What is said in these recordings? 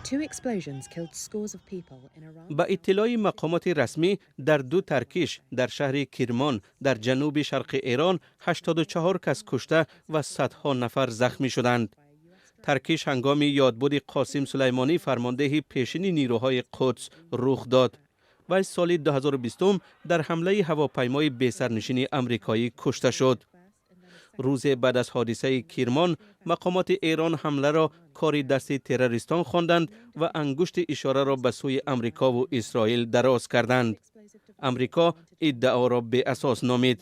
Two explosions killed scores of people in Iran. Ба иттилои мақомоти расмӣ, дар ду таркиш дар шаҳри Кирмон дар ҷануби шарқи Эрон 84 кас кушта ва садҳо нафар захмӣ шуданд. Таркиш ҳангоми ёдбуди Қосим Сулаймонӣ, фармондеҳи пешини нирӯҳои Қудс, рух дод. Вай соли 2020 дар ҳамлаи ҳавопаймои бесарнишини амрикоӣ кушта шуд. Рӯзе баъд аз ҳодисаи Кирмон мақомоти Эрон ҳамларо кори дасти террористон хонданд ва ангушти ишораро ба сӯи Амрикову Исроил дароз карданд. Амрико иддаоро беасос номид.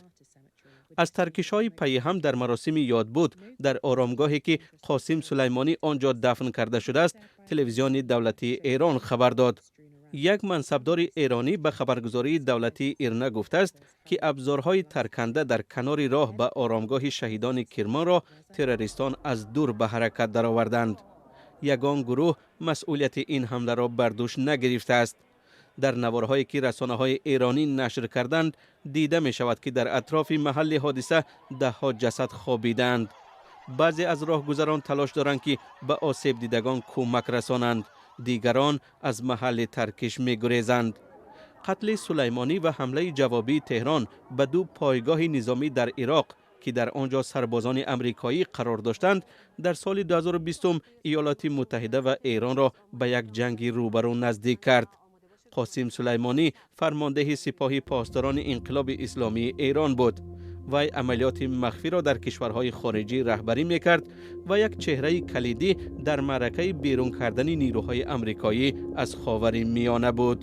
Аз таркишҳои пайҳам дар маросими ёдбуд дар оромгоҳе, ки Қосим Сулаймонӣ он ҷо дафн карда шудааст, телевизиони давлатии Эрон хабар дод. Як мансабдори эронӣ ба хабаргузории давлатии Ирна гуфтааст, ки абзорҳои тарканда дар канори роҳ ба оромгоҳи шаҳидони Кирмонро террористон аз дур ба ҳаракат дароварданд. Ягон гурӯҳ масъулияти ин ҳамларо бар дӯш нагирифтааст. Дар наворҳое, ки расонаҳои эронӣ нашр карданд, дида мешавад, ки дар атрофи маҳалли ҳодиса даҳҳо ҷасад хобидаанд. Баъзе аз роҳгузарон талош доранд, ки ба осебдидагон кӯмак расонанд, дигарон аз маҳалли таркиш мегурезанд. Қатли Сулаймонӣ ва ҳамлаи ҷавобии Теҳрон ба ду пойгоҳи низомӣ дар Ироқ, ки дар он ҷо сарбозони амрикоӣ қарор доштанд, дар соли 2020 Иёлоти Муттаҳида ва Эронро ба як ҷанги рӯбарӯ наздик кард. Қосим Сулаймонӣ фармондеҳи Сипоҳи Посдорони Инқилоби Исломии Эрон буд. Вай амалиёти махфиро дар кишварҳои хориҷӣ раҳбарӣ мекард ва як чеҳраи калидӣ дар маъракаи берун кардани нирӯҳои амрикоӣ аз Ховари Миёна буд.